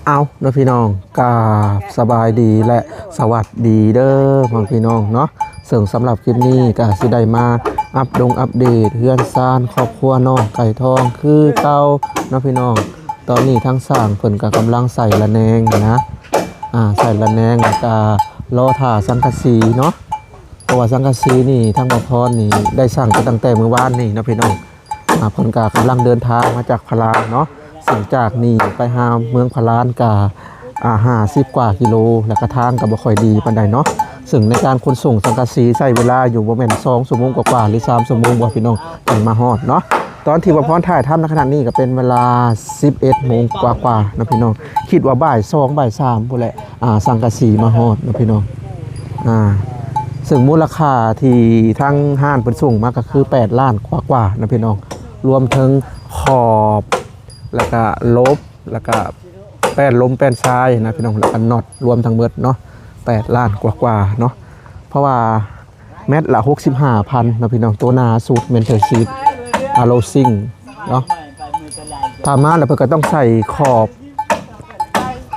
ເອົາເນາະພີ່ນ້ອງ ກາບສະບາຍດີ ແລະ ສະຫວັດດີເດີພໍ່ແມ່ພີ່ນ້ອງເນາະ. ເຊິ່ງສຳລັບຄລິບນີ້ກໍຊິໄດ້ມາອັບດົງອັບເດດເຮືອນຊານຄອບຄົວນ້ອງໄກ່ທອງຄືເກົ່າເນາະພີ່ນ້ອງ. ຕອນນີ້ທາງຊ່າງເພິ່ນກໍກຳລັງໃສ່ລະແນງນະ ອ່າ ໃສ່ລະແນງ ແລ້ວກໍລໍຖ້າສັງກະສີເນາະ. ເພາະວ່າສັງກະສີນີ້ທາງບ່າວພອນນີ້ໄດ້ສັ່ງໄປຕັ້ງແຕ່ມື້ວານນີ້ເນາະພີ່ນ້ອງ. ອ່າ ເພິ່ນກໍກຳລັງເດີນທາງມາຈາກພະລານເນາະ ເຊິ່ງຈາກນີ້ໄປຫາເມືອງພະລານກໍ ອ່າ ຫ້າສິບກວ່າກິໂລ ແລ້ວກໍທາງກໍບໍ່ຄ່ອຍດີປານໃດເນາະ. ເຊິ່ງໃນການຂົນສົ່ງສັງກະສີໃຊ້ເວລາຢູ່ບໍ່ແມ່ນສອງຊົ່ວໂມງກວ່າໆ ຫຼື ສາມຊົ່ວໂມງບໍ່ພີ່ນ້ອງ ຈັ່ງມາຮອດເນາະ. ຕອນທີ່ບ່າວພອນຖ່າຍທຳໃນຂະນະນີ້ກໍເປັນເວລາສິບເອັດໂມງກວ່າໆເນາະພີ່ນ້ອງ. ຄິດວ່າບ່າຍສອງ ບ່າຍສາມພຸ້ນແຫຼະ ອ່າ ສັງກະສີມາຮອດເນາະພີ່ນ້ອງ. ອ່າ ເຊິ່ງມູນລະຄ່າທີ່ທາງຮ້ານເພິ່ນສົ່ງມາກໍຄືແປດລ້ານກວ່າໆເນາະພີ່ນ້ອງ ລວມເຖິງຂອບ ແລ້ວກະລົບ ແລ້ວກະແປ້ນລົມແປ້ນຊາຍນະພີ່ນ້ອງ ແລ້ວກະນັອດ ລວມທັງໝົດເນາະ ແປດລ້ານກວ່າໆເນາະ. ເພາະວ່າແມັດລະຫົກສິບຫ້າພັນເນາະພີ່ນ້ອງ. ໂຕໜາສຸດແມ່ນເທີຊີດ ອາໂລຊິງເນາະ. ຖ້າມາແລ້ວເພິ່ນກໍຕ້ອງໃສ່ຂອບ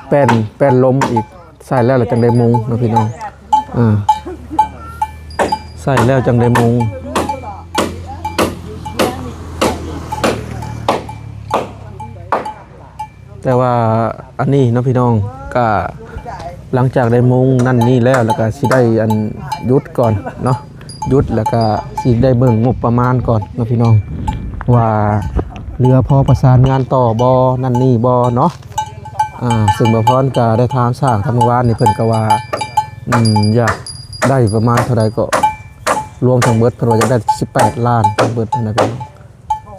ແປ້ນ ແປ້ນລົມອີກ ໃສ່ແລ້ວລະຈັ່ງໄດ້ມຸງເນາະພີ່ນ້ອງ. ອ່າ ໃສ່ແລ້ວຈັ່ງໄດ້ມຸງ. ແຕ່ວ່າອັນນີ້ເນາະພີ່ນ້ອງ ກະຫຼັງຈາກໄດ້ມຸງນັ້ນນີ້ແລ້ວ ແລ້ວກະຊິໄດ້ອັນຢຸດກ່ອນເນາະ ຢຸດ ແລ້ວກະຊິໄດ້ເບິ່ງງົບປະມານກ່ອນເນາະພີ່ນ້ອງ ວ່າເຫຼືອພໍປະສານງານຕໍ່ບໍ່ ນັ້ນນີ້ບໍ່ເນາະ. ອ່າ ເຊິ່ງບ່າວພອນກະໄດ້ຖາມຊ່າງທັງມື້ວານນີ້ ເພິ່ນກະວ່າ ອືມ ຢາກໄດ້ປະມານເທົ່າໃດກໍ ລວມທັງເບິດ ເພິ່ນວ່າຢາກໄດ້ສິບແປດລ້ານທັງເບິດຫັ້ນນະພີ່ນ້ອງ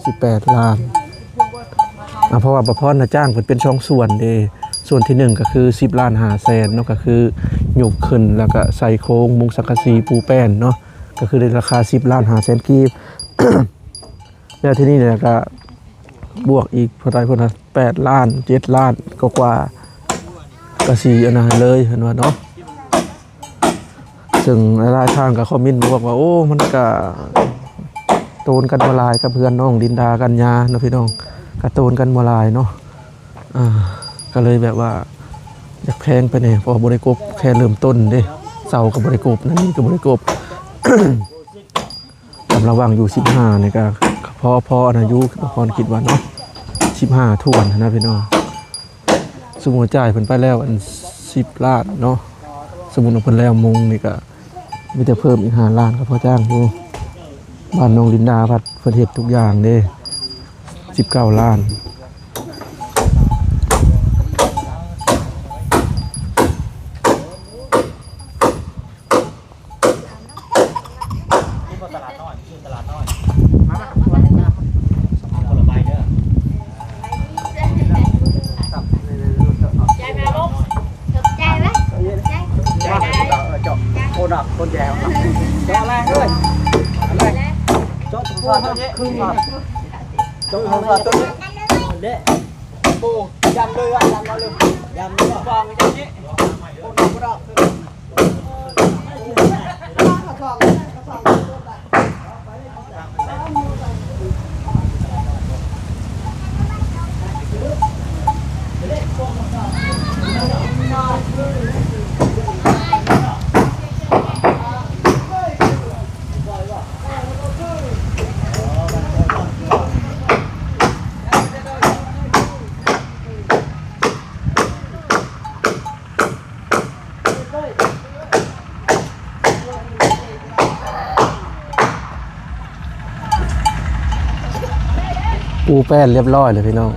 ສິບແປດລ້ານ. ອ່າ ເພາະວ່າບ່າວພອນນະຈ້າງເພິ່ນເປັນສອງສ່ວນເດ້ ສ່ວນທີໜຶ່ງກໍຄືສິບລ້ານຫ້າແສນເນາະ ກໍຄືຍົກຂຶ້ນ ແລ້ວກະໃສ່ໂຄງ ມຸງສັງກະສີ ປູແປ້ນເນາະ ກໍຄືໄດ້ລາຄາສິບລ້ານຫ້າແສນກີບ. ແລ້ວທີນີ້ແຫຼະກະບວກອີກເທົ່າໃດພຸ້ນນະ ແປດລ້ານ ເຈັດລ້ານກວ່າໆ ກະຊິອັນນັ້ນເລີຍເພິ່ນວ່າເນາະ. ເຊິ່ງຫຼາຍໆທ່ານກະຄອມເມັນບອກວ່າ ໂອ້ ມັນກະໂຕນກັນບໍ່ຫຼາຍກັບເຮືອນນ້ອງລິນດາກັນຍາເນາະພີ່ນ້ອງ ກະໂຕນກັນບໍ່ຫຼາຍເນາະ. ອ່າ ກະເລີຍແບບວ່າຢາກແພງໄປແດ່ ເພາະວ່າບໍ່ໄດ້ກົບແຄ່ເລີ່ມຕົ້ນເດ້ ເສົາກໍບໍ່ໄດ້ກົບ ນັ້ນນີ້ກໍບໍ່ໄດ້ກົບ. ກຳລະຫວ່າງຢູ່ສິບຫ້ານີ້ກະພໍ ພໍອັນນະຢູ່ ບ່າວພອນຄິດວ່າເນາະ ສິບຫ້າຖ້ວນຫັ້ນນະພີ່ນ້ອງ. ສົມມຸດຈ່າຍເພິ່ນໄປແລ້ວອັນສິບລ້ານເນາະ ສົມມຸດວ່າເພິ່ນແລ້ວມຸງນີ້ກະມີແຕ່ເພີ່ມອີກຫ້າລ້ານກໍພໍຈ້າງຢູ່. ບ້ານນ້ອງລິນດາພັດເພິ່ນເຮັດທຸກຢ່າງເດ້ ສິບເກົ້າລ້ານ. ປູແປ້ນຮຽບຮ້ອຍແລ້ວພີ່ນ້ອງ.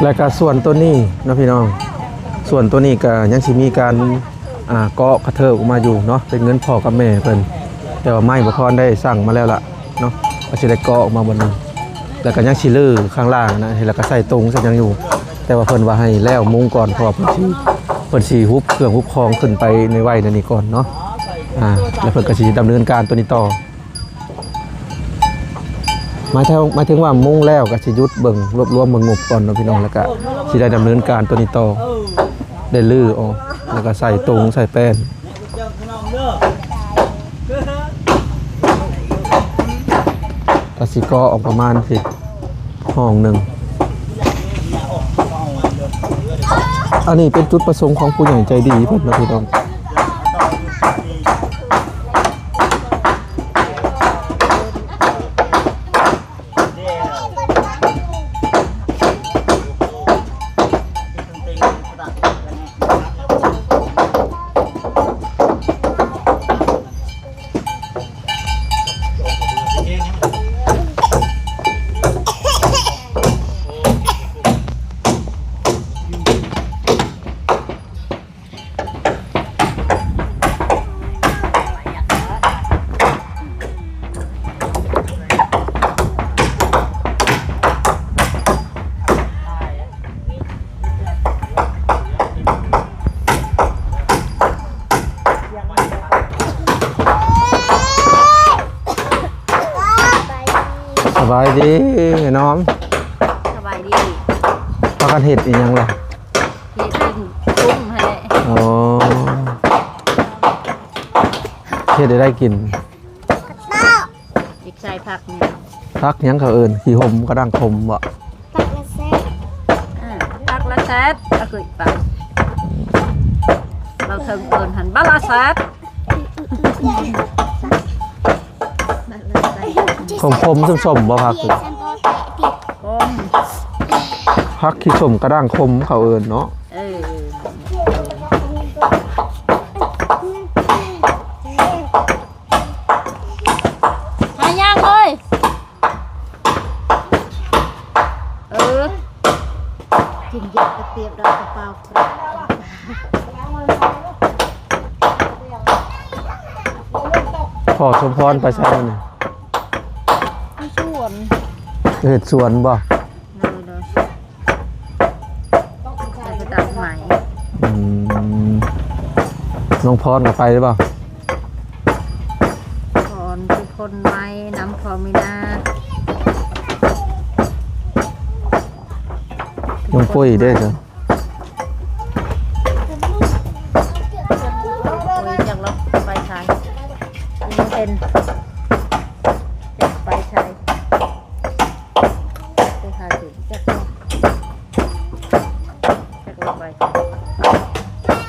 ແລ້ວກະສ່ວນໂຕນີ້ເນາະພີ່ນ້ອງ ສ່ວນໂຕນີ້ກະຍັງຊິມີການ ອ່າ ເກາະກະເທີບອອກມາຢູ່ເນາະ ເປັນເງິນພໍ່ກັບແມ່ເພິ່ນ ແຕ່ວ່າໄມ້ບ່າວພອນໄດ້ສັ່ງມາແລ້ວລະເນາະ ກະຊິໄດ້ເກາະອອກມາເບິດໜຶ່ງ ແລ້ວກະຍັງຊິຮື້ຂ້າງລ່າງຫັ້ນນະ ແລ້ວກະໃສ່ຕຸງໃສ່ຫຍັງຢູ່ ແຕ່ວ່າເພິ່ນວ່າໃຫ້ແລ້ວມຸງກ່ອນ ເພາະວ່າເພິ່ນຊິ ເພິ່ນຊິຮຸບເຄື່ອງຮຸບຂອງຂຶ້ນໄປໃນໄວ້ໃນນີ້ກ່ອນເນາະ. ອ່າ ແລ້ວເພິ່ນກໍຊິດຳເນີນການຕົວນີ້ຕໍ່ ໝາຍເຖິງ ໝາຍເຖິງວ່າມຸງແລ້ວກໍຊິຢຸດເບິ່ງ ລວບລວມເບິ່ງງົບກ່ອນເນາະພີ່ນ້ອງ ແລ້ວກໍຊິໄດ້ດຳເນີນການຕົວນີ້ຕໍ່ ໄດ້ຮື້ອອກ ແລ້ວກໍໃສ່ຕຸງໃສ່ແປ້ນ ກໍຊິກໍ່ອອກປະມານຊິຫ້ອງໜຶ່ງ. ອັນນີ້ເປັນຈຸດປະສົງຂອງຜູ້ໃຫຍ່ໃຈດີເພິ່ນເນາະພີ່ນ້ອງ. ສະບາຍດີນ້ອງ. ສະບາຍດີ. ພາກັນເຮັດອີ່ຫຍັງລະ? ເຮັດກິນ ຕົ້ມຫັ້ນແຫຼະ. ອໍ ເຮັດໃຫ້ໄດ້ກິນ. ອີກໃສ່ຜັກນີ້ ຜັກຫຍັງເຂົາເອີ້ນ? ຂີ້ຫົມກະດ້າງຂົມບໍ? ຜັກລະແຊບ. ອ່າ ຜັກລະແຊບ. ອາ ຄືປາກ ເວົ້າເຖິງເອີ້ນຫັ້ນ ບັກລະແຊບ. ຂົມໆ ສົ້ມໆ ບໍ່? ຜັກຄື ຂົມ ຜັກຂີ້ສົ້ມກະດ້າງຂົມເຂົາເອີ້ນເນາະ. ເອີ ຫາຫຍັງເອີຍ? ເອີ ກິນຢາກະຕຽມດອກກະເປົາ. ພໍ່ສົມພອນໄປໃສມື້ນີ້? ໄປສວນ. ເຮັດສວນບໍ່? ໂດຍ ໂດຍ. ໄປຕັດໄມ້. ອືມ ນ້ອງພອນກໍໄປຫຼືບໍ່? ພອນຄືຄົນໄມ້ນຳພໍ່ມີນາ. ນ້ອງປຸ້ຍເດ້? ນ້ອງປຸ້ຍຈັກລະໄປໃສ? ຍັງເຫັນ ຈັກໄປໃສ? ໄປຫາເຫັນຈັກ ຈັກລົງໄປ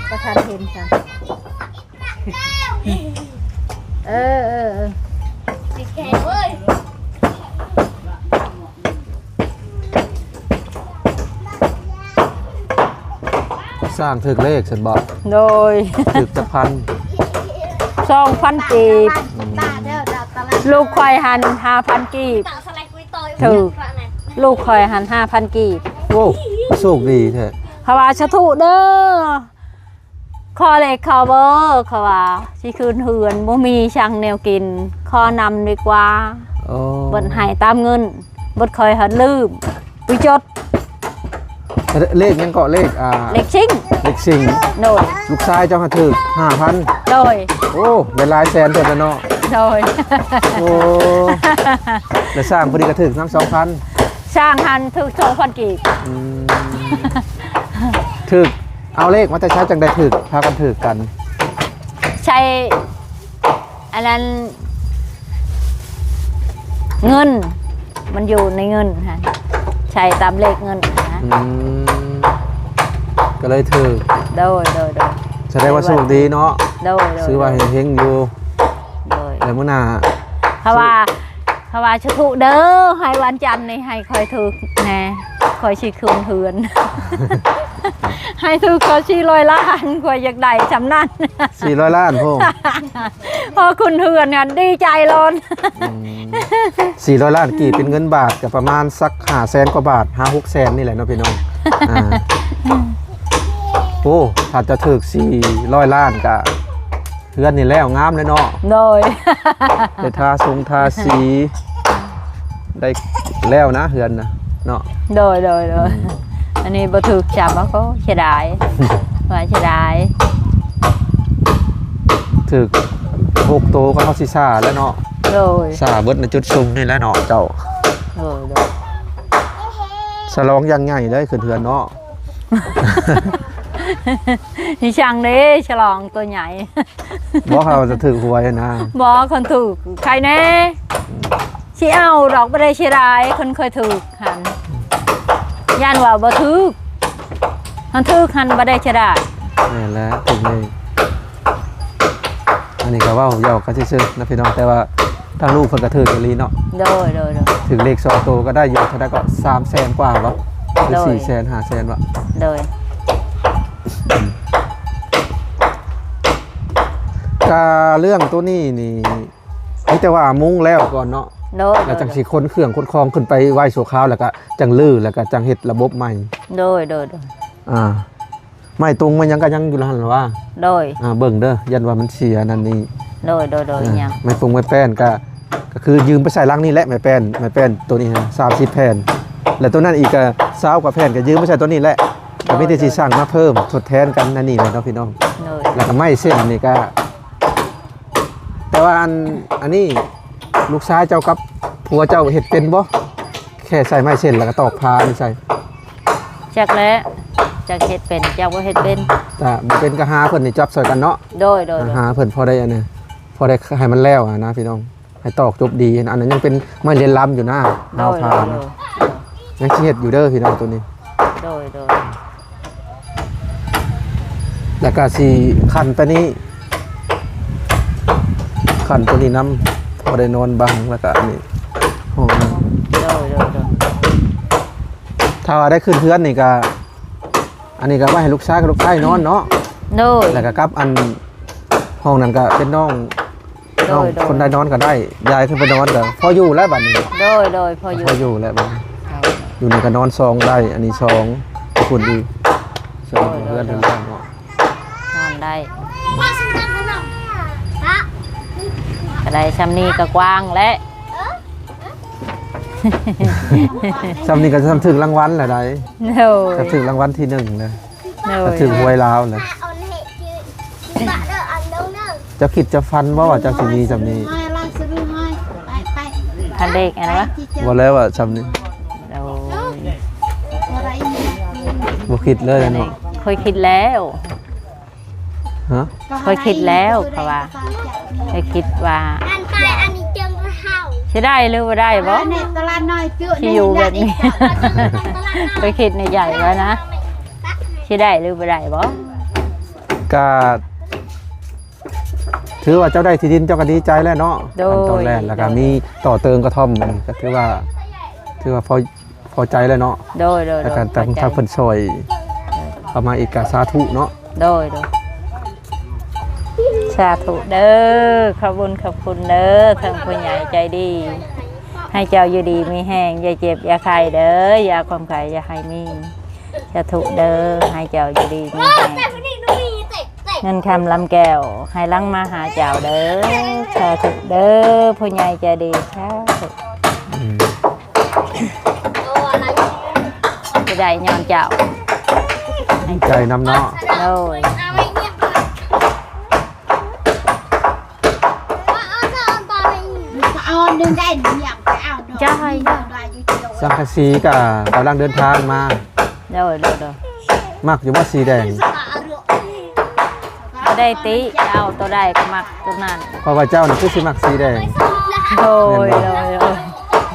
ບໍ່ທັນເຫັນຊ້ຳ. ເອີ ເອີ ເອີ ສ້າງຖືກເລກຊັ້ນບໍ? ໂດຍ. ຖືກຈັກພັນ? ສອງພັນກີບ. ອືມ. ລູກຂ້ອຍຫັ້ນຫ້າພັນກີບ. ຖືກ ລູກຂ້ອຍຫັ້ນຫ້າພັນກີບ. ໂອ້ ໂຊກດີແທ້. ເຂົາວ່າ ສາທຸເດີ ຂໍເລກຂໍເບີ ເຂົາວ່າ ຊິຄືນເຮືອນ ບໍ່ມີສັງແນວກິນ ຂໍນຳດີກວ່າ. ໂອ້ ເພິ່ນໃຫ້ຕາມເງິນ ເບິດຂ້ອຍຫັນລືມ ໄປຈົດ. ເລກຫຍັງເກາະ? ເລກ ອ່າ ເລກຊິງ ເລກຊິງ. ໂດຍ. ລູກຊາຍເຈົ້າຫາຖືກຫ້າພັນ. ໂດຍ. ໂອ້ ໄດ້ຫຼາຍແສນເຕີບແລ້ວເນາະ. ໂດຍ. ໂອ້ ແລະ ສ້າງຜູ້ນີ້ກໍຖືກນຳສອງພັນ. ສ້າງຫັ້ນຖືກສອງພັນກີບ. ອືມ ຖືກ ເອົາເລກມາແຕ່ໃສ ຈັ່ງໄດ້ຖືກ ພາກັນຖືກກັນ? ໃຊ້ ອັນນັ້ນ ເງິນ ມັນຢູ່ໃນເງິນຫັ້ນ ໃຊ້ຕາມເລກເງິນຫັ້ນນະ. ອືມ ກໍເລີຍຖືກ. ໂດຍ ໂດຍ ໂດຍ. ສະແດງວ່າໂຊກດີເນາະ. ໂດຍ ໂດຍ ຖືວ່າເຮັງໆຢູ່. ໂດຍ. ແລ້ວມື້ໜ້າ ເຂົາວ່າ ເຂົາວ່າ ສາທຸເດີ ໃຫ້ວັນຈັນນີ້ໃຫ້ຂ້ອຍຖືກແດ່ ຂ້ອຍຊິຂຶ້ນເຮືອນ ໃຫ້ຖືກຂ້ອຍສີ່ຮ້ອຍລ້ານ ຂ້ອຍຢາກໄດ້ຊ່ຳນັ້ນ. ສີ່ຮ້ອຍລ້ານພຸ້ນ. ພໍຂຶ້ນເຮືອນຫັ້ນດີໃຈໂລດ. ອືມ ສີ່ຮ້ອຍລ້ານກີບເປັນເງິນບາດກໍປະມານສັກຫ້າແສນກວ່າບາດ ຫ້າຫົກແສນນີ້ແຫຼະເນາະພີ່ນ້ອງ. ອ່າ ໂອ້ ຖ້າຈະຖືກສີ່ຮ້ອຍລ້ານກໍເຮືອນນີ້ແລ້ວງາມເລີຍເນາະ. ໂດຍ. ໄດ້ທາຊົງທາສີ ໄດ້ແລ້ວນະເຮືອນນະເນາະ. ໂດຍ ໂດຍ ໂດຍ. ອືມ ອັນນີ້ບໍ່ຖືກຈຳ ໂອ້ ເສຍດາຍ ວ່າເສຍດາຍ. ຖືກ ຫົກໂຕກໍເຮົາຊິສ້າແລ້ວເນາະ. ໂດຍ. ສ້າເບິດໃນຈຸດຊຸມນີ້ແຫຼະເນາະເຈົ້າ. ໂດຍ ໂດຍ. ສະຫຼອງຢ່າງໃຫຍ່ເລີຍຂຶ້ນເຮືອນເນາະ. ຊິຊ່າງເດ້ ສະຫຼອງໂຕໃຫຍ່. ບໍ່ ເຂົາຈະຖືກຫວຍນະ. ບໍ່ ຄັນຖືກໃຄແດ່. ຊິເອົາດອກ ບໍ່ໄດ້ເສຍດາຍ ຄັນເຄີຍຖືກຫັ້ນ ຢ້ານວ່າບໍ່ຖືກ ຄັນຖືກຫັ້ນບໍ່ໄດ້ເສຍດາຍ. ແມ່ນແລ້ວ ຖືກເລີຍ. ອັນນີ້ກໍເວົ້າຫຍອກກັນຊື່ໆນະພີ່ນ້ອງ ແຕ່ວ່າທາງລູກເພິ່ນກໍຖືກອີ່ຫຼີເນາະ. ໂດຍ ໂດຍ ໂດຍ. ຖືກເລກສອງໂຕກໍໄດ້ຢູ່ເທົ່າໃດກໍ ສາມແສນກວ່າບໍ່ ຫຼື ໂດຍ ສີ່ແສນ ຫ້າແສນບໍ່. ໂດຍ. ກະເລື່ອງໂຕນີ້ນີ້ ມີແຕ່ວ່າມຸງແລ້ວກ່ອນເນາະ. ໂດຍ. ແລ້ວຈັ່ງຊິຂົນເຄື່ອງຂົນຂອງຂຶ້ນໄປໄວ້ຊົ່ວຄາວ ແລ້ວກະຈັ່ງຮື້ ແລ້ວກະຈັ່ງເຮັດລະບົບໃໝ່. ໂດຍ ໂດຍ ໂດຍ. ອ່າ ໄມ້ຕຸງໄມ້ຫຍັງກະຍັງຢູ່ຫັ້ນລະວ່າ. ໂດຍ. ອ່າ ເບິ່ງເດີ ຢ້ານວ່າມັນເສຍນັ້ນນີ້. ໂດຍ ໂດຍ ໂດຍ. ອ່າ ຫຍັງ ໄມ້ປົງໄມ້ແປ້ນກະ ກະຄືຢືມໄປໃສ່ຫຼັງນີ້ແຫຼະ ໄມ້ແປ້ນ ໄມ້ແປ້ນໂຕນີ້ ສາມສິບແຜ່ນ ແລະໂຕນັ້ນອີກກະຊາວກວ່າແຜ່ນ ກະຢືມໄປໃສ່ໂຕນີ້ແຫຼະ. ໂດຍ. ກະມີແຕ່ຊິສັ່ງມາເພີ່ມທົດແທນກັນອັນນີ້ແຫຼະເນາະພີ່ນ້ອງ. ໂດຍ. ແລ້ວກະໄມ້ເສັ້ນນີ້ກະ ແຕ່ວ່າອັນ ອັນນີ້ລູກຊາຍເຈົ້າກັບຜົວເຈົ້າເຮັດເປັນບໍ່? ແຄ່ໃສ່ໄມ້ເສັ້ນແລ້ວກໍຕອກຜ້ານີ້ໃສ່. ຈັກແຫຼະ ຈັກເຮັດເປັນ ຈັກບໍ່ເຮັດເປັນ. ຖ້າບໍ່ເປັນກໍຫາເພິ່ນນີ້ຈັບຊ່ອຍກັນເນາະ. ໂດຍ ໂດຍ ໂດຍ. ຫາເພິ່ນພໍໄດ້ອັນນີ້ ພໍໄດ້ໃຫ້ມັນແລ້ວຫັ້ນນະພີ່ນ້ອງ ໃຫ້ຕອກຈົບດີ. ອັນນັ້ນຍັງເປັນໄມ້ເລນລຳຢູ່ນະ. ໂດຍ ດາວພານ ໂດຍ ໂດຍ. ຍັງຊິເຮັດຢູ່ເດີພີ່ນ້ອງໂຕນີ້. ໂດຍ ໂດຍ. ແລ້ວກະຊິຂັນໄປນີ້ ຂັນໂຕນີ້ນຳ ພໍໄດ້ນອນບັງ ແລ້ວກະອັນນີ້ຫ້ອງນອນ. ໂດຍ ໂດຍ ໂດຍ. ຖ້າວ່າໄດ້ຂຶ້ນເຮືອນນີ້ກະ ອັນນີ້ກະໄວ້ໃຫ້ລູກຊາຍກັບລູກຊາຍນອນເນາະ. ໂດຍ. ແລ້ວກະກັບອັນຫ້ອງນັ້ນກະເປັນນ້ອງ ໂດຍ ໂດຍ. ຄົນໃດນອນກໍໄດ້ ຢາຍຂຶ້ນໄປນອນກໍພໍຢູ່ແລ້ວບັດນີ້. ໂດຍ ໂດຍ ພໍຢູ່ ພໍຢູ່ແລ້ວບັດນີ້. ໂດຍ. ຢູ່ນີ້ກໍນອນສອງໄດ້ ອັນນີ້ສອງ ພຸ້ນອີກສອງ. ໂດຍ ໂດຍ ເຮືອນເປັນບ້ານເນາະ ນອນໄດ້ ກໍໄດ້ຊ່ຳນີ້ກໍກວ້າງແລ້ວ. ຊ່ຳນີ້ກໍຊ່ຳຖືກລາງວັນແລ້ວໃດ. ໂດຍ. ກໍຖືກລາງວັນທີໜຶ່ງແລ້ວ. ໂດຍ. ກໍຖືກຫວຍລາວແລ້ວ. ເຈົ້າຄິດເຈົ້າຝັນບໍ່ວ່າເຈົ້າຊິມີຊ່ຳນີ້? ຄັນເລກອັນນັ້ນວະ? ບໍ່ແລ້ວວ່າຊ່ຳນີ້. ໂດຍ. ບໍ່ຄິດເລີຍເນາະ. ຂ້ອຍຄິດແລ້ວ. ຮະ? ຂ້ອຍຄິດແລ້ວ ເພາະວ່າຂ້ອຍຄິດວ່າ ຊິໄດ້ຫຼືບໍ່ໄດ້ບໍ່? ຊິຢູ່ແບບນີ້ ຂ້ອຍຄິດໃນໃຈວ່ານະ ຊິໄດ້ຫຼືບໍ່ໄດ້ບໍ່? ກະ ຖືວ່າເຈົ້າໄດ້ທີ່ດິນເຈົ້າກໍດີໃຈແລ້ວເນາະ. ໂດຍ. ຂັ້ນຕອນແລກ ແລ້ວກໍມີຕໍ່ເຕີມກະທ່ອມ ອັນນີ້ກໍຖືວ່າ ຖືວ່າພໍ ພໍໃຈແລ້ວເນາະ. ໂດຍ ໂດຍ ແລ້ວກໍ ໂດຍ ທາງ ພອໃຈ ທາງເພິ່ນຊ່ອຍເຂົ້າມາອີກກໍສາທຸເນາະ. ໂດຍ ໂດຍ. ສາທຸເດີ ຂອບບຸນຂອບຄຸນເດີ ທາງຜູ້ໃຫຍ່ໃຈດີ ໃຫ້ເຈົ້າຢູ່ດີມີແຮງ ຢ່າເຈັບຢ່າໄຂ້ເດີ ຢ່າຄວາມໄຂ້ຢ່າໃຫ້ມີ. ສາທຸເດີ ໃຫ້ເຈົ້າຢູ່ດີມີແຮງ ເງິນຄຳລຳແກ້ວ ໃຫ້ຫຼັ່ງມາຫາເຈົ້າເດີ. ສາທຸເດີ ຜູ້ໃຫຍ່ໃຈດີ ສາທຸ. ອືມ ຊິໄດ້ຍ້ອນເຈົ້າ ໃຈນຳເນາະ. ໂດຍ. ສັງກະສີກະກຳລັງເດີນທາງມາ. ໂດຍ ໂດຍ ໂດຍ. ມັກຢູ່ບໍ່ສີແດງ? ບໍ່ໄດ້ຕິ ເອົາໂຕໃດກໍມັກໂຕນັ້ນ. ເພາະວ່າເຈົ້ານີ້ຄືຊິມັກສີແດງ. ໂດຍ ແມ່ນບໍ່? ໂດຍ ໂດຍ.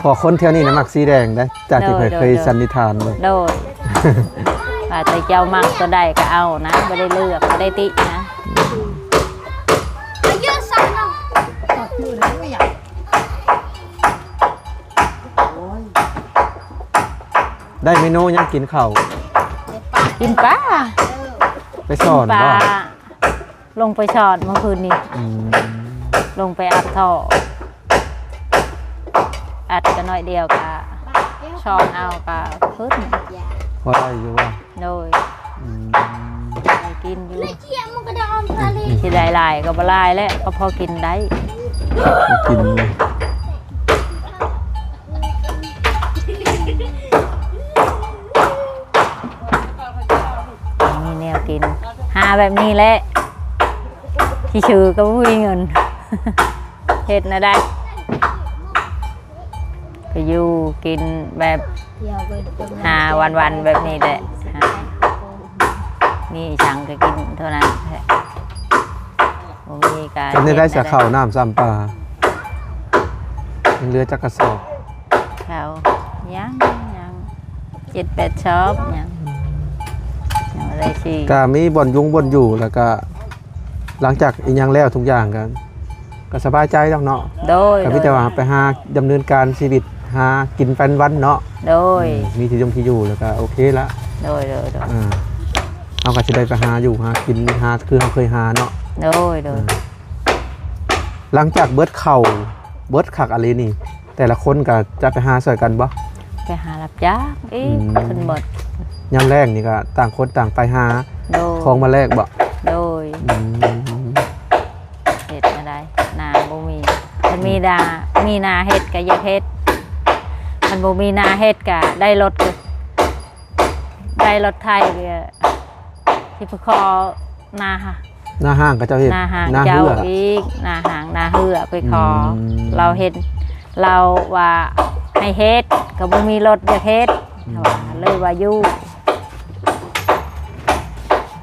ເພາະຄົນແຖວນີ້ນະມັກສີແດງເດ້ ຈາກທີ່ ໂດຍ ຂ້ອຍ ໂດຍ ເຄີຍ ໂດຍ ສັນນິຖານເບິ່ງ. ໂດຍ. ວ່າແຕ່ເຈົ້າມັກໂຕໃດກໍເອົານະ ບໍ່ໄດ້ເລືອກ ບໍ່ໄດ້ຕິນະ. ໄດ້ເມນູຫຍັງກິນເຂົ້າ? ກິນປາ. ໄປສອນບໍ່? ກິນປາ. ລົງໄປສອນມື້ຄືນນີ້. ອືມ. ລົງໄປອັດທໍ່ ອັດກໍໜ້ອຍດຽວກໍສອນເອົາກໍຂຶ້ນ. ພໍໄດ້ຢູ່ບໍ່? ໂດຍ. ອືມ. ໄດ້ກິນຢູ່. ຊິໄດ້ຫຼາຍກໍບໍ່ຫຼາຍແຫຼະ ກໍພໍກິນໄດ້. ພໍກິນ. ມີແນວກິນ ຫາແບບນີ້ແຫຼະ ຊິຊື້ກໍບໍ່ມີເງິນ. ເຮັດແນວໃດ ກໍຢູ່ກິນແບບຫາວັນໆ ແບບນີ້ແຫຼະ ຫາ ມີຫຍັງກໍກິນເທົ່ານັ້ນແຫຼະ ບໍ່ມີກໍ ເຮັດແນວໃດ ເຮັດແນວໃດ ສາເຂົ້ານ້ຳຊ້ຳປາ ຍັງເຫຼືອຈັກກະສອບ? ເຂົ້າ ຍັງ ຍັງ ເຈັດແປດຊອບ ຍັງ ຍັງບໍ່ໄດ້ຊື້ ກະມີບ່ອນຢຸ່ງບ່ອນຢູ່ ແລ້ວກະ ຫຼັງຈາກອີ່ຫຍັງແລ້ວທຸກຢ່າງ ກະ ກະສະບາຍໃຈດອກເນາະ. ໂດຍ ກະມີແຕ່ວ່າໄປຫາດຳເນີນການຊີວິດ ຫາກິນໄປວັນເນາະ. ໂດຍ ອືມ ມີທີ່ຍົງທີ່ຢູ່ ແລ້ວກະໂອເຄລະ. ໂດຍ ໂດຍ ໂດຍ ອ່າ ເຮົາກະຊິໄດ້ໄປຫາຢູ່ຫາກິນ ຫາຄືເຮົາເຄີຍຫາເນາະ. ໂດຍ ໂດຍ ອ່າ ຫຼັງຈາກເບິດເຂົ້າ ເບິດຄັກອາລີນີ້ ແຕ່ລະຄົນກໍຈະໄປຫາຊ່ວຍກັນບໍ່? ໄປຫາຮັບຈ້າງອີກ ອືມ ເພິ່ນບໍ່ ຍາມແລ້ງນີ້ກໍຕ່າງຄົນຕ່າງໄປຫາ ໂດຍ ຂອງມາແລກບໍ່? ໂດຍ ອືມ ເຮັດແນວໃດ ນາບໍ່ມີ ຄັນມີນາ ອືມ ມີນາເຮັດກໍຢາກເຮັດ ຄັນບໍ່ມີນາເຮັດກໍໄດ້ລົດ ໄດ້ລົດໄຖ ຊິໄປຂໍນາ ນາຫ້າງເຂົາເຈົ້າເຮັດ ນາຫ້າງ ນາເຮືອ ເຈົ້າອີກ ນາຫ້າງ ນາເຮືອໄປຂໍ ອືມ ລາວເຮັດ ລາວວ່າໃຫ້ເຮັດ ກໍບໍ່ມີລົດຢາກເຮັດ ອືມ ເລີຍວ່າຢູ່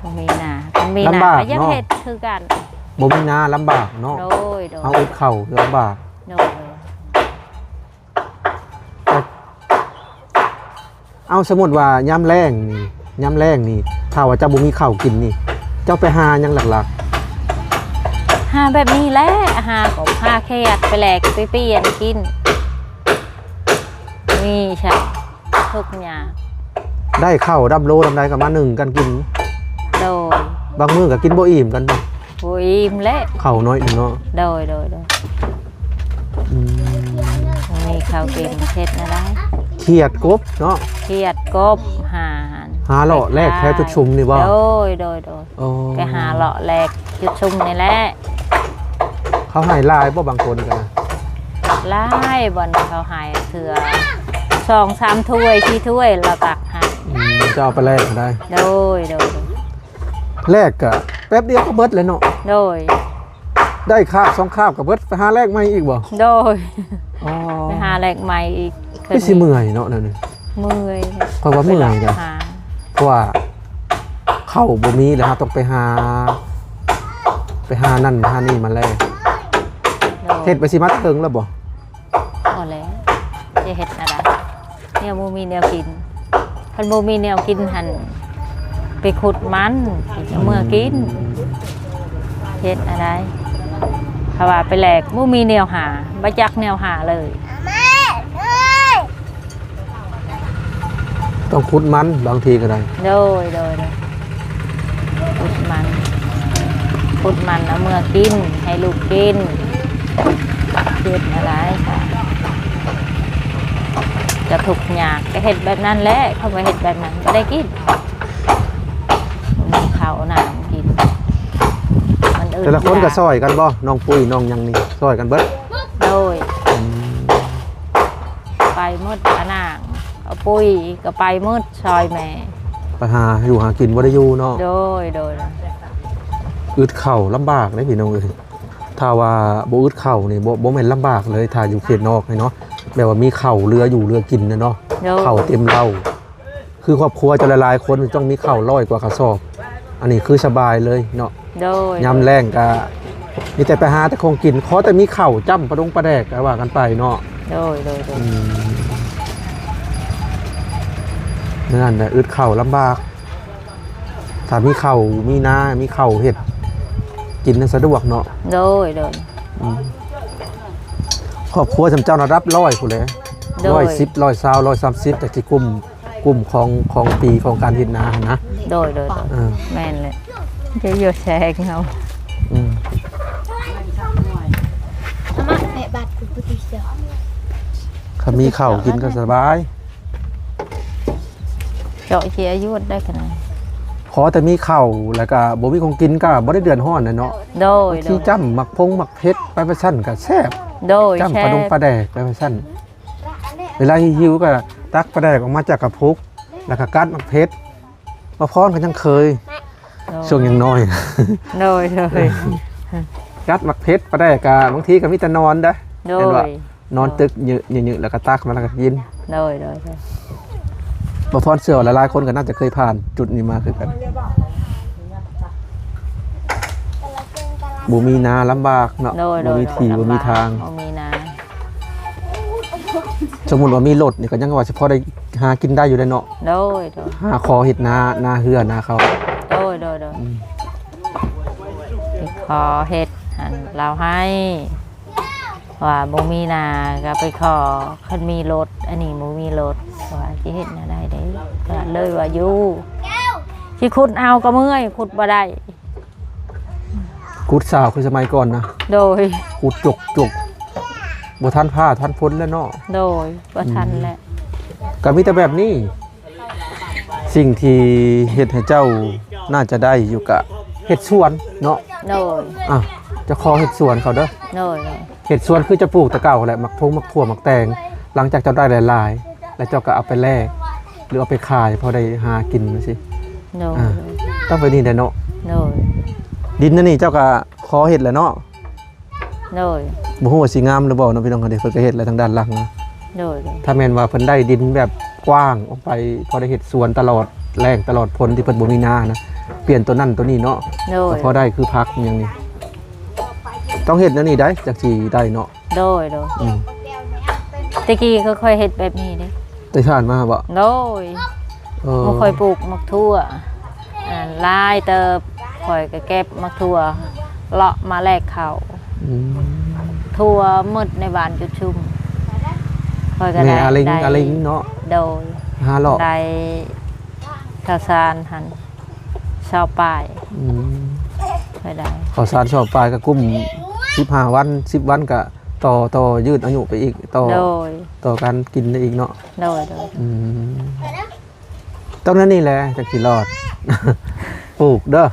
ບໍ່ມີນາ ຄັນມີນາກໍຢາກເຮັດຄືກັນ ບໍ່ມີນາລຳບາກເນາະ. ໂດຍ ໂດຍ ເຮົາອຶດເຂົ້າລຳບາກ ໂດຍ ໂດຍ. ເອົາ ສົມມຸດວ່າຍາມແລ້ງນີ້ ຍາມແລ້ງນີ້ ຖ້າວ່າເຈົ້າບໍ່ມີເຂົ້າກິນນີ້ ເຈົ້າໄປຫາຫຍັງຫຼັກໆ? ຫາແບບນີ້ແຫຼະ ຫາກໍຫາຂຽດໄປແລກໄປປ່ຽນກິນ ມີຊະ ທຸກຍາກ ໄດ້ເຂົ້າດຳໂລດຳໃດກໍມາໜຶ້ງກັນກິນ. ໂດຍ ບາງມື້ກໍກິນບໍ່ອີ່ມກັນ ບໍ່ອີ່ມແຫຼະ ເຂົ້າໜ້ອຍໜຶ່ງເນາະ. ໂດຍ ໂດຍ ໂດຍ ອືມ ມີເຂົ້າກິນເຮັດແນວໃດ ຂຽດກົບເນາະ ຂຽດກົບ ຫາ ຫາເລາະແລກແຖວຈຸດຊຸມນີ້ບໍ່? ໂດຍ ໂດຍ ໂດຍ ໂອ້ ໄປຫາເລາະແລກຈຸດຊຸມນີ້ແຫຼະ. ເຂົາໃຫ້ຫຼາຍບໍ່? ບາງຄົນກໍນະ ຫຼາຍ ບ່ອນເຂົາໃຫ້ເທື່ອສອງສາມຖ້ວຍ ສີ່ຖ້ວຍ ລາວຕັກໃຫ້ ອືມ ຈະເອົາໄປແລກກໍໄດ້. ໂດຍ ໂດຍ ໂດຍ ແລກກະແປັບດຽວກໍເບິດແລ້ວເນາະ. ໂດຍ ໄດ້ຄາບສອງຄາບກໍເບິດ ໄປຫາແລກໃໝ່ອີກບໍ່? ໂດຍ ອໍ ໄປຫາແລກໃໝ່ອີກ. ຄືຊິເມື່ອຍເນາະແນວນີ້. ເມື່ອຍ ຂ້ອຍວ່າເມື່ອຍເດ້ ເພາະວ່າເຂົ້າບໍ່ມີແລ້ວ ເຮົາຕ້ອງໄປຫາ ໄປຫານັ້ນຫານີ້ມາແລກ. ໂດຍ ເຮັດໄປຊິມາເຖິງແລ້ວບໍ່? ພໍແລ້ວ ຈະເຮັດແນວໃດ ແນວບໍ່ມີແນວກິນ. ຄັນບໍ່ມີແນວກິນຫັ້ນ ໄປຂຸດມັນ ເອົາເມືອກິນ ເຮັດແນວໃດ. ຖ້າວ່າໄປແລກ ບໍ່ມີແນວຫາ ບໍ່ຈັກແນວຫາເລີຍ. ຕ້ອງຂຸດມັນ ບາງທີກໍໄດ້. ໂດຍ ໂດຍ ໂດຍ ຂຸດມັນ ຂຸດມັນເອົາເມືອກິນ ໃຫ້ລູກກິນ. ເຮັດແນວໃດ ຈະທຸກຍາກ ກໍເຮັດແບບນັ້ນແຫຼະ. ເຂົາບໍ່ເຮັດແບບນັ້ນ ບໍ່ໄດ້ກິນ ບໍ່ມີເຂົ້ານ້ຳກິນ. ແຕ່ລະຄົນກໍຊ່ອຍກັນບໍ່? ນ້ອງປຸ້ຍ ນ້ອງຫຍັງນີ້ ຊ່ອຍກັນເບິດ? ໂດຍ ອືມ ໄປໝົດ ອານາງ ເອົາປຸ້ຍກໍໄປໝົດ ຊ່ອຍແມ່ ໄປຫາຢູ່ຫາກິນບໍ່ໄດ້ຢູ່ເນາະ. ໂດຍ ໂດຍ ອຶດເຂົ້າລຳບາກເດ້ພີ່ນ້ອງເອີຍ. ຖ້າວ່າບໍ່ອຶດເຂົ້ານີ້ ບໍ່ ບໍ່ແມ່ນລຳບາກເລີຍ ຖ້າຢູ່ເຂດນອກນີ້ເນາະ ແບບວ່າມີເຂົ້າເຫຼືອຢູ່ເຫຼືອກິນນະເນາະ. ໂດຍ ເຂົ້າເຕັມເລົ້າ ຄືຄອບຄົວເຈົ້າຫຼາຍໆຄົນຕ້ອງມີເຂົ້າຮ້ອຍກວ່າກະສອບ ອັນນີ້ຄືສະບາຍເລີຍເນາະ. ໂດຍ ຍາມແລ້ງກະມີແຕ່ໄປຫາແຕ່ຂອງກິນ ຂໍແຕ່ມີເຂົ້າຈ້ຳປາດົງປາແດກກໍວ່າກັນໄປເນາະ. ໂດຍ ໂດຍ ໂດຍ ອືມ ນັ້ນແຫຼະ ອຶດເຂົ້າລຳບາກ. ຖ້າມີເຂົ້າ ມີນາ ມີເຂົ້າເຮັດກິນນັ້ນສະດວກເນາະ. ໂດຍ ໂດຍ ອືມ ຄອບຄົວສ່ຳເຈົ້າລະດັບຮ້ອຍພຸ້ນແຫຼະ. ໂດຍ ຮ້ອຍສິບ ຮ້ອຍຊາວ ຮ້ອຍສາມສິບ ແຕ່ຊິກຸ້ມ ກຸ້ມຂອງ ຂອງປີຂອງການເຮັດນາຫັ້ນນະ. ໂດຍ ໂດຍ ໂດຍ ເອີ ແມ່ນແຫຼະ ຈະຢູ່ແຊງເຮົາ. ອືມ ຄັນມີເຂົ້າກິນກໍສະບາຍ. ເຈາະເຈຍອາຍຸໄດ້ຂະໜາດ ຂໍແຕ່ມີເຂົ້າ ແລ້ວກະບໍ່ມີຂອງກິນກະບໍ່ໄດ້ເດືອດຮ້ອນນະເນາະ. ໂດຍ ບາງທີ ໂດຍ ຈ້ຳໝາກພົງໝາກເຜັດໄປວ່າຊັ້ນກະແຊບ. ໂດຍ ຈ້ຳປາດົງປາແດກໄປວ່າຊັ້ນ. ເວລາຫິວກະຕັກປາແດກອອກມາຈາກກະປຸກ ແລ້ວກະກັດໝາກເຜັດ. ມາພອນກໍຍັງເຄີຍ ໂດຍ ຊ່ວງຍັງນ້ອຍ. ໂດຍ ໂດຍ ຈັດໝາກເຜັດປາແດກກະບາງທີກະມີແຕ່ນອນເດ້. ໂດຍ ແມ່ນບໍ່? ນອນຕຶກຍືດໆ ແລ້ວກະຕັກມາແລ້ວກະກິນ. ໂດຍ ໂດຍ ໂດຍ. ບໍ່ພອນເຊື່ອວ່າຫຼາຍໆຄົນກະໜ້າຈະເຄີຍຜ່ານຈຸດນີ້ມາຄືກັນ. ບໍ່ມີນາລຳບາກເນາະ. ໂດຍ ບໍ່ມີທີ່ ໂດຍ ບໍ່ມີທາງ ລຳບາກ ບໍ່ມີນາ. ສົມມຸດວ່າມີລົດນີ້ກະຍັງວ່າຊິພໍໄດ້ຫາກິນໄດ້ຢູ່ເດ້ເນາະ. ໂດຍ ໂດຍ. ຫາຂໍເຮັດນາ ນາເຮືອນາເຂົ້າ. ໂດຍ ໂດຍ ໂດຍ. ອືມ ຂໍເຮັດຫັ້ນລາວໃຫ້ ວ່າບໍ່ມີນາກະໄປຂໍ ຄັນມີລົດ ອັນນີ້ບໍ່ມີລົດ ວ່າຊິເຮັດແນວໃດເດ້ ກະເລີຍວ່າຢູ່ ຊິຂຸດເອົາກະເມື່ອຍ ຂຸດບໍ່ໄດ້. ຂຸດສາວຄືສະໄໝກ່ອນນະ. ໂດຍ. ຂຸດຈົກໆ ບໍ່ທັນຟ້າທັນຝົນແລ້ວເນາະ. ໂດຍ. ບໍ່ທັນແລ້ວ. ອືມ ກະມີແຕ່ແບບນີ້. ສິ່ງທີ່ເຮັດໃຫ້ເຈົ້າໜ້າຈະໄດ້ຢູ່ກະເຮັດສວນເນາະ. ໂດຍ. ອ່ະ ເຈົ້າຂໍເຮັດສວນເຂົາເດີ. ໂດຍ ໂດຍ. ເຮັດສວນຄືເຈົ້າປູກແຕ່ເກົ່າແຫຼະ ໝາກຖົງ ໝາກຖົ່ວ ໝາກແຕງ ຫຼັງຈາກເຈົ້າໄດ້ຫຼາຍໆ ແລ້ວເຈົ້າກະເອົາໄປແລກ ຫຼືເອົາໄປຂາຍ ພໍໄດ້ຫາກິນຈັ່ງຊີ້. ໂດຍ. ອ່າ ຕ້ອງໄປນີ້ແຫຼະເນາະ. ໂດຍ. ດິນອັນນີ້ເຈົ້າກະຂໍເຮັດແຫຼະເນາະ. ໂດຍ. ບໍ່ຮູ້ວ່າຊິງາມຫຼືບໍ່ເນາະ ພີ່ນ້ອງເຮົາເດ ເພິ່ນກະເຮັດແລ້ວທາງດ້ານຫຼັງນະ. ໂດຍ ໂດຍ. ຖ້າແມ່ນວ່າເພິ່ນໄດ້ດິນແບບກວ້າງອອກໄປ ພໍໄດ້ເຮັດສວນຕະຫຼອດແລ້ງຕະຫຼອດຝົນ ທີ່ເພິ່ນບໍ່ມີນານະ ປ່ຽນໂຕນັ້ນໂຕນີ້ເນາະ. ໂດຍ. ກະພໍໄດ້ຄືຜັກຫຍັງນີ້ ຕ້ອງເຮັດແນວນີ້ໄດ໋ ຈັ່ງຊິໄດ້ເນາະ. ໂດຍ ໂດຍ. ອືມ ແຕ່ກີ້ຂ້ອຍເຮັດແບບນີ້ເດ້ ແຕ່ຜ່ານມາບໍ? ໂດຍ. ເອີ ໝູ່ຂ້ອຍປູກໝາກຖົ່ວ ອັນ ຫຼາຍເຕີບ ຂ້ອຍກະເກັບໝາກຖົ່ວ ເລາະມາແລກເຂົ້າ. ອືມ ຖົ່ວໝົດໃນບ້ານຈຸດຊຸມ ຂ້ອຍກະໄດ້ ອາລິງ ໄດ້ ອາລິງເນາະ. ໂດຍ. ຫາເລາະ ໄດ້ເຂົ້າສານຫັ້ນ ຊາວປາຍ. ອືມ ໄດ້ ເຂົ້າສານຊາວປາຍກະກຸ້ມ ສິບຫ້າວັນ ສິບວັນກະຕໍ່ ຕໍ່ຍືດອາຍຸໄປອີກ ຕໍ່ ໂດຍ ຕໍ່ການກິນໄດ້ອີກເນາະ. ໂດຍ ໂດຍ. ອືມ ຕ້ອງແນວນີ້ແຫຼະ ຈັ່ງຊິລອດ. ປູກເດີ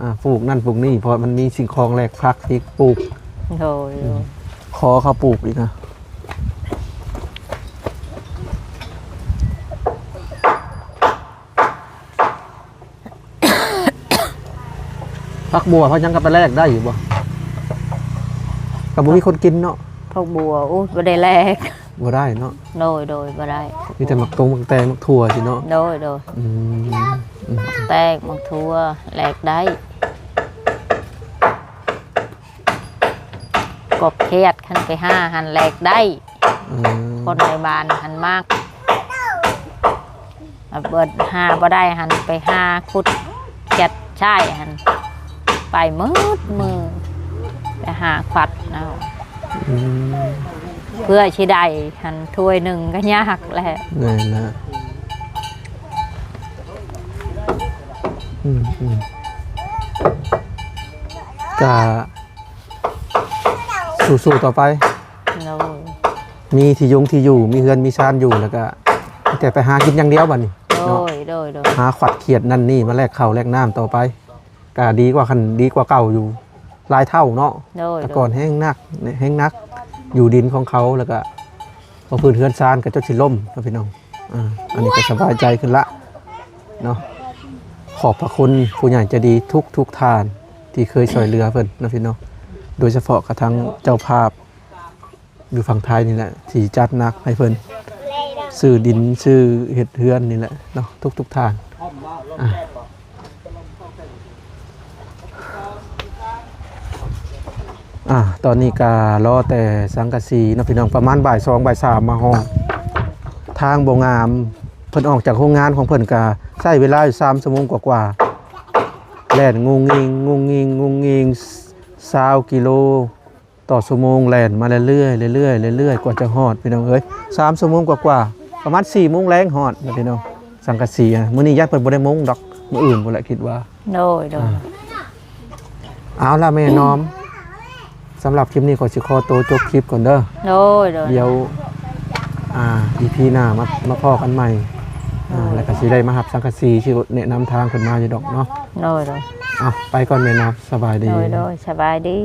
ອ່າ ປູກນັ້ນປູກນີ້ ເພາະມັນມີສິ່ງຂອງແລກຜັກທີ່ປູກ. ໂດຍ ໂດຍ. ອືມ ຂໍເຂົາປູກອີກນະ. ຜັກບົ່ວ ຜັກຫຍັງກະໄປແລກໄດ້ຢູ່ບໍ່? ກະບໍ່ມີຄົນກິນເນາະ. ຜັກບົ່ວ ໂອ້ ບໍ່ໄດ້ແລກ ບໍ່ໄດ້ເນາະ. ໂດຍ ໂດຍ ບໍ່ໄດ້. ມີແຕ່ໝາກຕົງ ໝາກແຕງ ໝາກຖົ່ວຊີ້ເນາະ. ໂດຍ ໂດຍ. ອືມ ອືມ ແຕງ ໝາກຖົ່ວ ແລກໄດ້. ກົບຂຽດ ຄັນໄປຫາຫັ້ນແລກໄດ້. ອືມ ຄົນໃນບ້ານຫັ້ນມັກ ເບິດຫາບໍ່ໄດ້ຫັ້ນ ໄປຫາຂຸດຂຽດຊາຍຫັ້ນ ໄປໝົດມື້ ໄປຫາຂວັດເອົາ. ອືມ ເພື່ອຊິໄດ້ຫັ້ນຖ້ວຍໜຶ່ງກະຍາກແຫຼະ. ແມ່ນລະ. ອືມ ອືມ ກະ ສູ້ໆຕໍ່ໄປ. ໂດຍ. ມີທີ່ຍົງທີ່ຢູ່ ມີເຮືອນມີຊານຢູ່ ແລ້ວກະມີແຕ່ໄປຫາກິນຢ່າງດຽວບາດນີ້. ໂດຍ ເນາະ ໂດຍ ໂດຍ. ຫາຂວັດຂຽດນັ້ນນີ້ມາແລກເຂົ້າແລກນ້ຳຕໍ່ໄປ ກະດີກວ່າ ຄັນດີກວ່າເກົ່າຢູ່ຫຼາຍເທົ່າເນາະ. ໂດຍ ແຕ່ກ່ອນ ໂດຍ ແຮງໜັກ ແຮງໜັກ ຢູ່ດິນຂອງເຂົາ ແລ້ວກະ ພໍພື້ນເຮືອນຊານກະຈົນຊິລົ້ມເນາະ ພີ່ນ້ອງ. ອ່າ ອັນນີ້ກະສະບາຍໃຈຂຶ້ນລະເນາະ. ຂອບພະຄຸນຜູ້ໃຫຍ່ໃຈດີທຸກໆທ່ານ ທີ່ເຄີຍຊ່ວຍເຫຼືອເພິ່ນເນາະ ພີ່ນ້ອງ. ໂດຍສະເພາະກະທັງເຈົ້າພາບຢູ່ຝັ່ງໄທນີ້ແຫຼະ ທີ່ຈັດໜັກໃຫ້ເພິ່ນ ຊື້ດິນ ຊື້ເຮັດເຮືອນນີ້ແຫຼະເນາະ ທຸກໆທ່ານ. ອ່າ ອ່າ ຕອນນີ້ກະລໍແຕ່ສັງກະສີເນາະ ພີ່ນ້ອງ. ປະມານບ່າຍສອງ ບ່າຍສາມມາຮອດ. ທາງບໍ່ງາມ ເພິ່ນອອກຈາກໂຮງງານຂອງເພິ່ນກະໃຊ້ເວລາຢູ່ສາມຊົ່ວໂມງກວ່າໆ ແລ່ນງຸ່ງງິ່ງ ງຸ່ງງິ່ງ ງຸ່ງງິ່ງ ຊາວກິໂລຕໍ່ຊົ່ວໂມງ ແລ່ນມາເລື້ອຍໆ ເລື້ອຍໆ ເລື້ອຍໆ ກວ່າຈະຮອດ ພີ່ນ້ອງເອີຍ. ສາມຊົ່ວໂມງກວ່າໆ ປະມານສີ່ໂມງແລງຮອດນະ ພີ່ນ້ອງ. ສັງກະສີ ມື້ນີ້ຢ້ານເພິ່ນບໍ່ໄດ້ມຸງດອກ ມື້ອື່ນພຸ້ນແຫຼະຄິດວ່າ. ໂດຍ ໂດຍ. ອ່າ ເອົາລະແມ່ນອມ ສຳລັບຄລິບນີ້ຂໍຊິຂໍໂຕຈົບຄລິບກ່ອນເດີ. ໂດຍ ໂດຍ. ດຽວ ອ່າ ອີພີໜ້າມາ ມາພໍ້ກັນໃໝ່. ໂດຍ. ອ່າ ແລ້ວກະຊິໄດ້ມາຮັບສັງກະສີ ຊິແນະນຳທາງເພິ່ນມາຢູ່ດອກເນາະ. ໂດຍ ໂດຍ. ເອົາ ໄປກ່ອນແມ່ນອມ ສະບາຍດີ. ໂດຍ ໂດຍ ສະບາຍດີ.